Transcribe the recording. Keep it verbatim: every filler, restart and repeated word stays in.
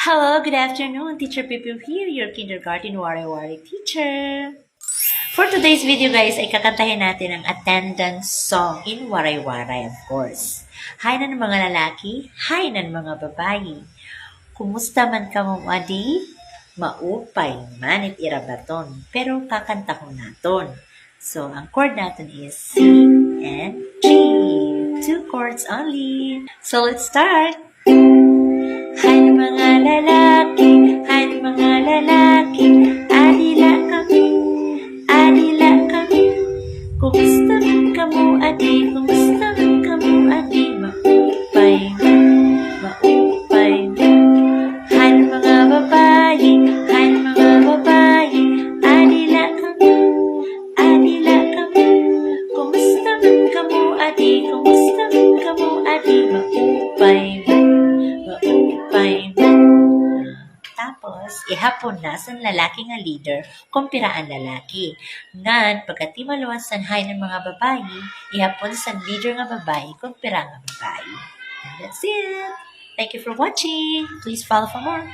Hello, good afternoon. Teacher Pipiw here, your kindergarten Waray-Waray teacher. For today's video, guys, ay kakantahin natin ang attendance song in Waray-Waray, of course. Hi nan mga lalaki, hi nan mga babayi. Kumusta man kamo adi? Maupay man it ira baton, pero kakantahon naton. So, ang chord naton is C and G. Two chords only. So, let's start. Hi nan mga lalaki, hi nan mga lalaki, adi la kami, adi la kami. Kumusta man kamo adi, kumusta man kamo adi, maupay man, maupay man. Hi nan mga babayi, hi nan mga babayi, adi la kami, adi la kami. Kumusta man kamo adi, kumusta man kamo adi, maupay man, maupay man. Tapos, ihapon na san lalaki nga leader kon pira an lalaki. Ngan, pagkatimaluwas san hi nan mga babayi, ihapon san leader nga babayi kon pira nga babayi. And that's it. Thank you for watching. Please follow for more.